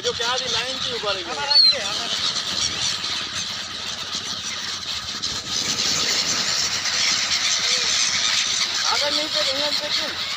જો ક્યાંથી લાઈન થી ઉભા રહી ગયા. આગળ નહીં તો અહીંયા જ.